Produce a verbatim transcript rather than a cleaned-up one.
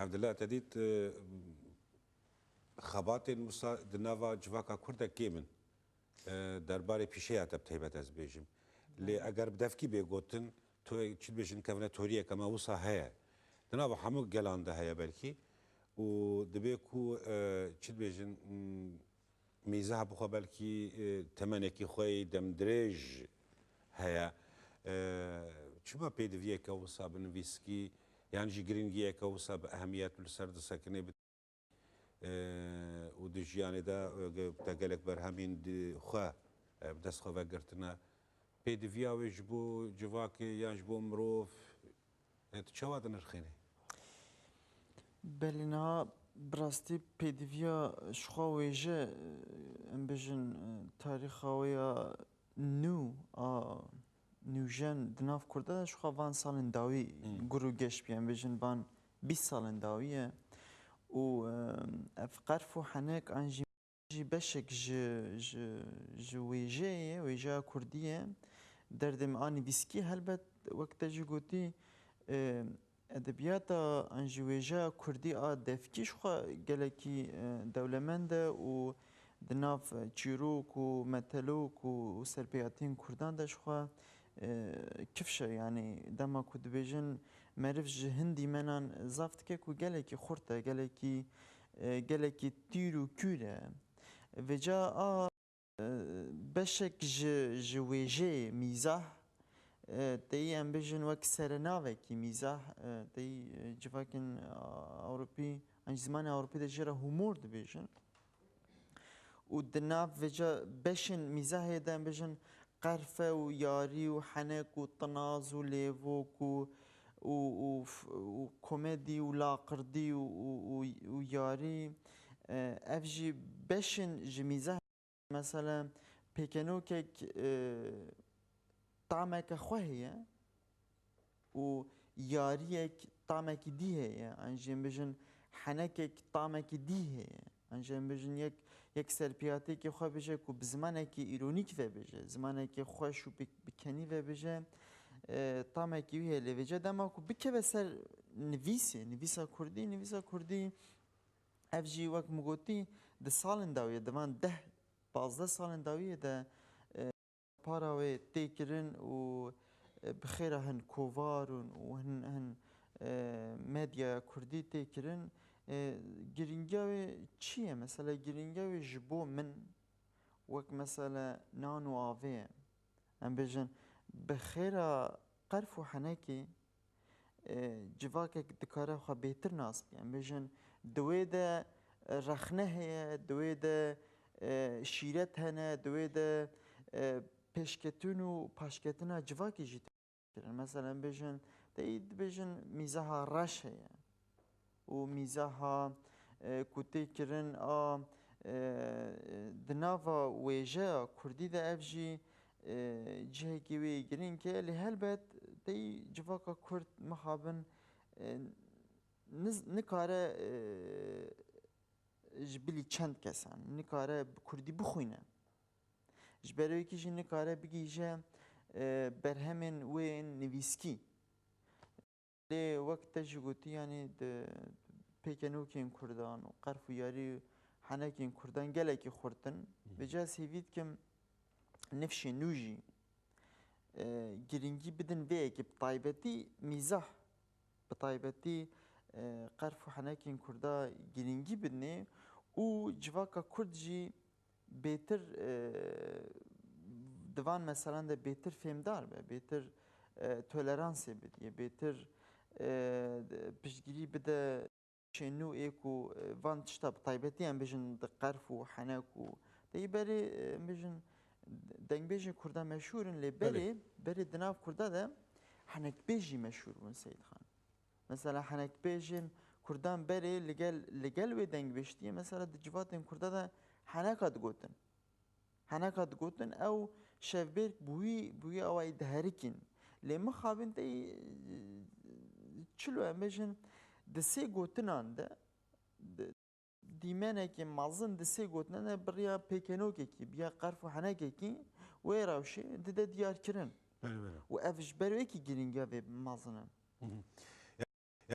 Evdila te dît, e, xebatên wisa di nava civaka Kurd de kêm in. E, derbarê pîşeya te bi taybet ez bêjim. Lê eger bi devkî bê gotin, to-, çi dibêjin, kevnetoriyeke me wisa heye. Di nava hemû gelan de heye belkî. Û dibê ku, e, çi dibêjin, m, mîzah bi xwe belkî, e, temenekî xwe yê demdirêj heye. E, çima pêdiviyeke wisa bi nivîskî yan jî giringiyeke wisa bi ehemiyet li ser disekine bi, e, û di jiyanê de, e, te gelek berhemên di xwe, e, bi dest xwe vegirtine. Pêdiviya wê ji bo civakê yan ji bo mirov, e, tu çawa dinirxînî? Belê niha bi rastî pêdiviya ji xwe wêje, em bêjin, tarîxa wê ya nû a nûjen di nav Kurda de ji xwe van salên dawî Hmm. gur û geş bûye, em bêjin van bîst salên dawî ye. Û, e, ev qerf û henek an jî jî beşek ji, ji, ji wêjeyê ye, wêjeya kurdî ye. Derdê me a nivîskî helbet, wek te jî gotî, e, edebiyata an jî wêjeya kurdî a devkî ji xwe gelekî, e, dewlemend e û di nav çîrok û metelok û, û serpêhatiyên kurdan de ji xwe, e, kifş e. Yanî dema ku dibêjin meriv ji hin dîmenan zaf dike ku gelekî xurt e, gelekî, e, gelekî tîr û kûr e. Vêca a, e, beşek ji, ji wêjeyê mîzah, e, teyî em bêjin wek serenavekî mîzah, e, teyî, e, civakên, a, Ewropî, an jî zimanê Ewropî de jê re humor dibêjin. Û di nav vêca beşên mîzahê de em bêjin qerfe û yarî û henek û tinaz û lêvok û, û, û f-, û komedî û laqirdî û, û, û, û yarî, e, ev jî beşên ji mîzah, mesela pêkenokek, e, tameke xwe heye û yariyek tamekî dî heye, an jî em bêjin henekek tamekî dî heye, an jî em bêjin yek, yek serpêhatiyekê xwe bêje ku bi zimanekî îronîk ve bêje, zimanekî xweş û bi, bi kenî ve bêje, e, tamekî wî heye. Lê vêca dema ku bikeve ser nivîsê, nivîsa kurdî, nivîsa kurdî ev jî wek min gotî di salên dawiyê, di van deh pazdeh salên dawiyê de, e, para wê tê kirin û, e, bi xêra hin kovar û, û hin, hin, e, medyaya kurdî tê kirin. E, giringiya wê çi ye? Mesela giringiya wê ji bo min wek mesela nan û avê ye. Em bêjin bi xêra qerf û henekê, e, civakek dikare xwe bêtir nas bike. Em bêjin di wê de, e, rexne heye, di wê de, e, şîret hene, di wê de, e, pêşketin û paşketina civakê jî tê kirin. Mesela em bêjin, teyî dibêjin mîzaha reş heye û mîzaha, e, ku tê kirin a, e, di nava wêjeya kurdî de ev jî, e, cihekî wê yê girîng e. Lê helbet teyî civaka kurd mixabin, e, niz-, nikare, e, ji bilî çend kesan, nikare bi kurdî bixwîne. Ji ber wê yekê jî nikare bigihîje, e, berhemên wê yên nivîskî. Lê wek te jî gotî, yanî di pêkenokên kurdan û qerf û yarî û henekên kurdan gelekî xurt in. Vêca ez hêvî dikim nifşên nû jî, e, girîngî bidin vê yekê, bi taybetî mîzah, bi taybetî, e, qerf û henekên kurda girîngî bidinê û civaka kurd jî bêtir, e, di van meselan de bêtir fêmdar be, bêtir, e, toleransê bidî, bêtir, e, piştgirî bide şên nû ê ku, e, van tişta bi taybetî em bêjin di qerf û henek û teyî berê, e, em bêjin dengbêjên kurda meşhûr in, lê Belê. berê, berê di nav kurda de henekbêj jî meşhûr bûn Seyîd Xan. Mesela henekbêjên kurdan berê li gel, li gel wê dengbêjtiyê mesela di civatên kurda de heneka digotin. Heneka digotin, ew şevbêrk bi wî, bi wî awayî diherikîn. Lê mixabin tey çilo em bêjin di sê gotinan de, di, dîmenekê mezin di sê gotinan de bi riya pêkenokekî, bi ya qerf û henekekî wê rewşê dide diyarkirin. Belê, belê. Û ev ji ber wê yekî girîngiya vê mezin e. Hı hı.